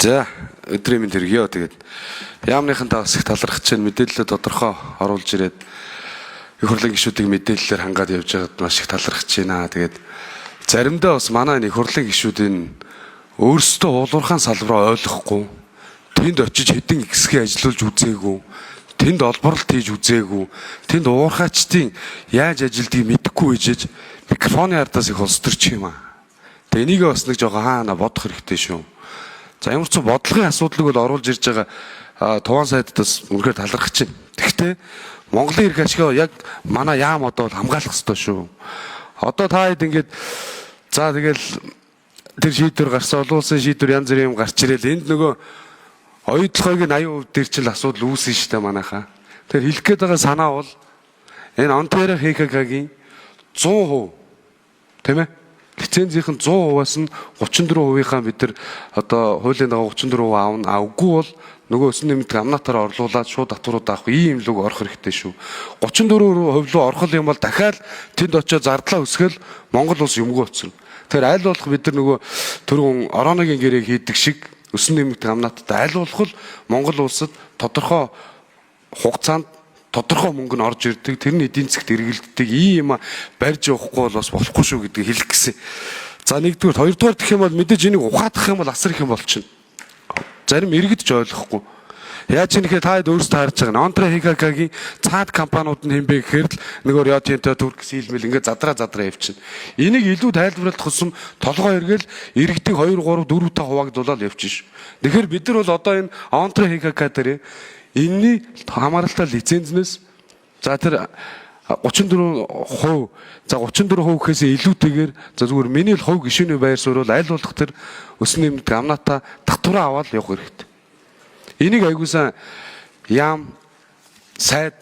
За, өдрийн мэнд хүргье. Тэгээд яамныхантаа бас их талархаж байна. Мэдээлэлээ тодорхой оруулж ирээд их хурлын гишүүдийг мэдээллээр хангаад явж байгаад маш их талархаж байна. Тэгээд заримдаа бас манай энэ их хурлын гишүүдийн өөрсдөө уулуурхаан салбараа ойлгохгүй, тэнд очиж хэдэн хэсгээ ажиллуулж үзээгүй, тэнд олборлолт хийж үзээгүй, тэнд уурхаачдын яаж ажилдгийг мэдэхгүй ижиж микрофоны ардаас их улс төрч юм аа. Тэгээ энийг бас нэг жоохон хаана бодох хэрэгтэй шүү. За, ямар ч бодлогын асуудлыг бол оруулж ирж байгаа туваан сайдад бас үнэхээр талархаж байна. Тэгэхдээ Монголын эрх ашгаа яг манай яам одоо бол хамгаалах ёстой шүү. Одоо та хэд ингээд, за, тэгэл тэр шийдвэр гарсан, олон улсын шийдвэр, янз бүрийн юм гарч ирэл энд нөгөө оюутлогыг 80% дээр чил асуудал үүсэн шүү дээ манайхаа. Тэр хэлэх гээд байгаа санаа бол энэ Онтарио ХКК-гийн 100%, тийм ээ? Лицензийнх нь 100%-аас нь 34%-ийнхаа бид нар одоо хуулийн дагуу 34% аавна. А үгүй бол нөгөө өсөн нэмэгдэх амнатаар орлуулад шууд татварууд авах ийм юм лүг орох хэрэгтэй шүү. 34% рүү орох юм бол дахиад тэнд очиод зардлаа өсгөл Монгол улс юмгүй очно. Тэгэхээр аль болох бид нар нөгөө түрүүн орооногийн гэрээг хийдэг шиг өсөн нэмэгдэх амнаттай аль болох л Монгол улсад тодорхой хугацаанд тодорхой мөнгө нь орж ирдэг. Тэр нь эдийн засгт эргэлддэг. Ийм юм барьж явахгүй бол бас болохгүй шүү гэдгийг хэлэх гэсэн. За, нэгдүгээр, хоёрдугаар гэх юм бол мэдээж энийг ухаадах юм бол асар их юм болчихно. Зарим иргэдж ойлгохгүй. Яаж юм гэхээр та хэд өөрсдөө харж байгаа нь Онтарио ХКК-гийн цаад компаниуд нь хэн бэ гэхээр л нөгөө Рио Тинто, Турк сэлмэл ингээд задраа задраа явчихна. Энийг илүү тайлбарлах тусам толгой эргэл иргэдийг 2 3 4 та хуваагдуулаад явчих ш. Тэгэхээр бид нар бол одоо энэ Онтарио ХКК дээр энэний хамааралтай лицензнээс, за, тэр 34%, за, 34% гэхээс илүүтэйгээр, за, зүгээр миний л хувь гишүүний байр суурь бол аль болох тэр өсөн нэмэгдэх амнатаа татвараа аваад явах хэрэгтэй. Энийг аягуулсан яам сайд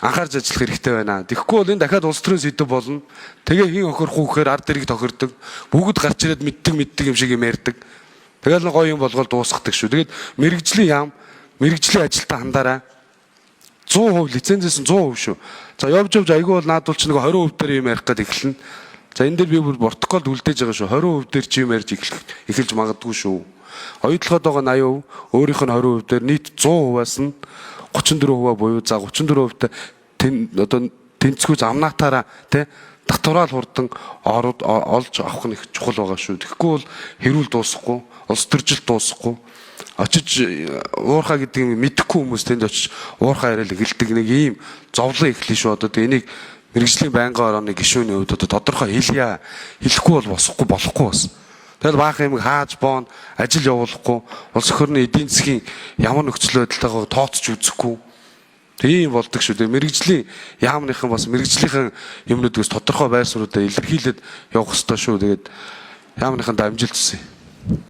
анхаарч ажиллах хэрэгтэй байна. Тэгэхгүй бол энэ дахиад улс төрийн сэдэв болно. Тэгээ хин хохирох уу гэхээр ард иргэд тохирдог. Бүгд гарч ирээд мэддэг мэддэг юм шиг юм ярьдаг. Тэгэл нэг гоё юм болгоод дуусгадаг шүү. Тэгээд мэргэжлийн яам, мэргэжлийн ажилтаа хандараа. 100% лицензээс нь 100% шүү. За, явж явж айгүй бол наадвал чи нэг 20% дээр юм ярих гээд эхэлнэ. За, энэ дээр би бүр протоколд үлдээж байгаа шүү. 20% дээр чи юм ярьж эхэлж магадгүй шүү. Оюутлогод байгаа 80%, өөрийнх нь 20% дээр нийт 100%-аас нь 34% буюу, за, 34% тэн одоо тэнцвгүй замнаатаараа тий татвараа л хурдан ороод олж авах нь их чухал байгаа шүү. Тэгэхгүй бол хэрүүл дуусахгүй, улс төржилт дуусахгүй, очиж уурхаа гэдэг юм мэдэхгүй хүмүүс тэнд очиж уурхаа яриад эхэлдэг нэг ийм зовлон эхлэв шүү. Одоо энийг мэргэжлийн байнгын орооны гишүүний хувьд одоо тодорхой хэлье. Хэлэхгүй бол босхгүй болохгүй бас. Тэгэл баах юм хааж боон ажил явуулахгүй, улс орны эдийн засгийн ямар нөхцөл байдалтайгаа тооцож үзэхгүй. Тийм болдог шүү дээ. Мэргэжлийн яамныхан бас мэргэжлийнхэн юмнуудаас тодорхой байр суурьудаа илэрхийлээд явах ёстой шүү. Тэгээд яамныханд амжилт хүсье.